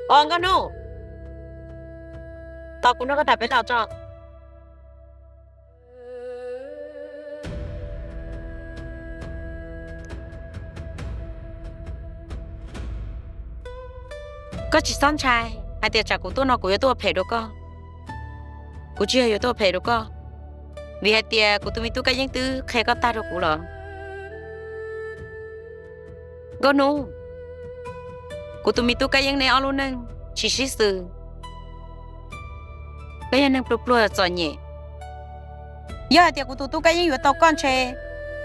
Os Nkauj Hnub, tos kuv nrog koj tham peb los tso. Koj tsis txhob ntshai hais tias tsam kuv tuaj no kuv yuav tuaj ua phem rau koj. Kuv tsis yog yuav tuaj ua phem rau koj, vim hais tias kuv tus me tub Kab Yeeb twb qhia koj tag rau kuv lawm. Nkauj Hnub, kuv tus me tub Kab Yeeb neb ob lub neej tsis sib xws. Koj yog neeg pluag pluag txom nyem. Yog hais tias kuv tus tub Kab Yeeb yuav tau koj ntshe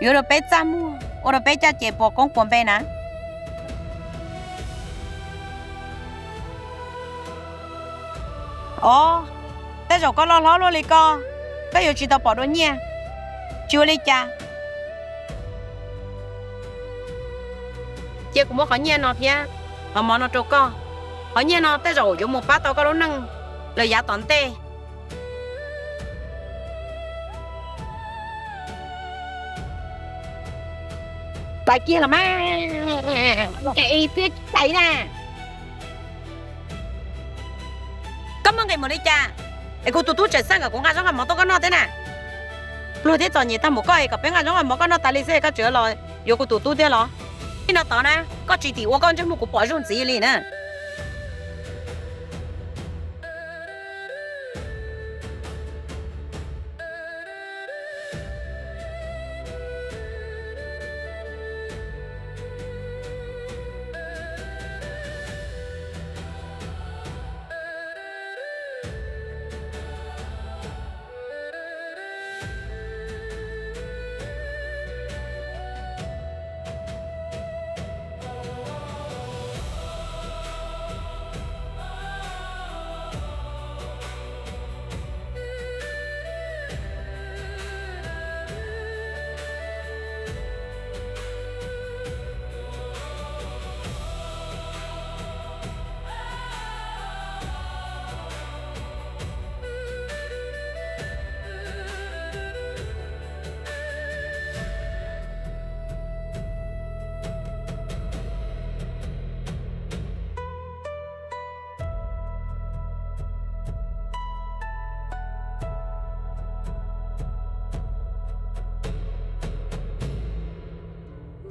yuav rau peb txaj muag, ua rau peb caj ces puas koob puas npe na. Os, tej zaum koj loj hlob luaj li koj, koj yuav tsis tau pom dua nyiaj. Tsis ua li cas, cia kuv muab qhov nyiaj no thiab qhov mov no rau koj. Qhov nyiaj no tej zaum yuav mus pab tau koj lub neej los yav tom ntej. Pais kiag los mas, thiab pais na. Koj muaj nqis mus li cas es kuv tus tub tseem xaj kom kuv nqa zaub nqa mov tuaj koj noj thiab na? Pluag thiab txom nyem tag mus koj es kom peb nqa zaub nqa mov koj noj tas li xwb koj tseem los yuav kuv tus tub thiab los? Ib no tod na, koj tsis tim ua koj ntsej muag kuv pom zuj ntxiv li na.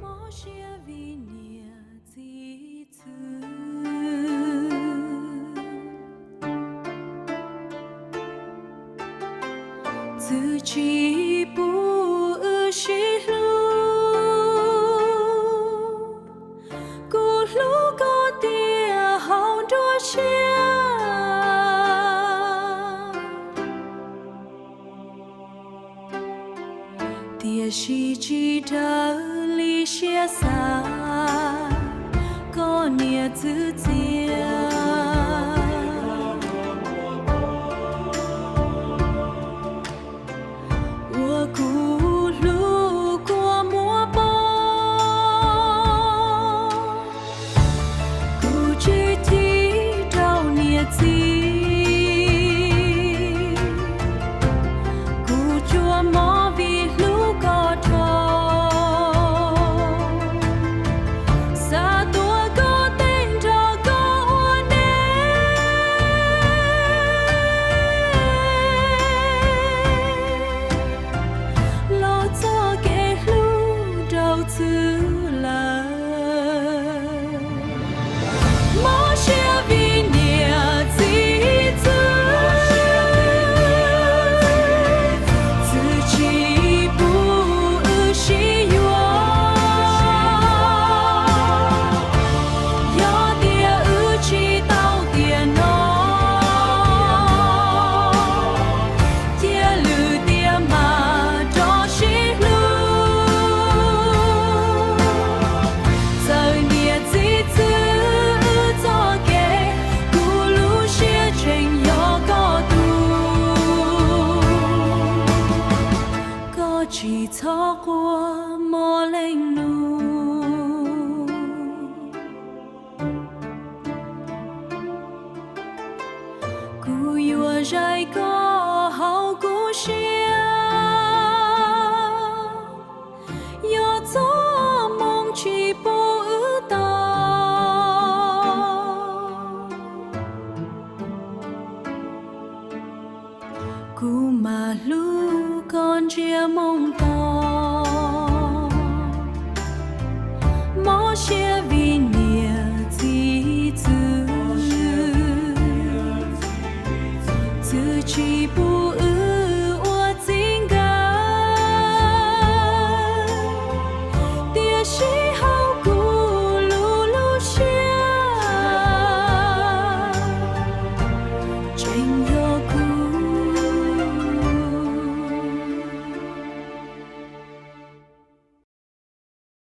Mob siab vim niam txiv txwv, txwv tsis pub wb sib hlub. Kuv hlub koj tiag haum nruab siab, tiam sis tsis raws li siab xav koj niam txwv txiav. Uas kuv hlub kua muab poob, kuv tsis chim rau niam txiv, kuv tsuas mob vim hlub koj dhau. Xav tuav koj tes nrog koj ua neej los txoj kev hlub rau txwv lawm. Mob siab vim niam txiv txwv, txwv tsis pub wb sib yuav. Yog tias wb tsis tau tiam no, cia lwm tiam mam rov sib hlub. Txawm niam txiv txwv wb txoj kev, kuv lub siab tseem yog koj tug. Koj tsis txhob quaj mog leej nus. Kuv yuav zais koj hauv kuv siab, yog txoj moo tsis pub wb tau. Ib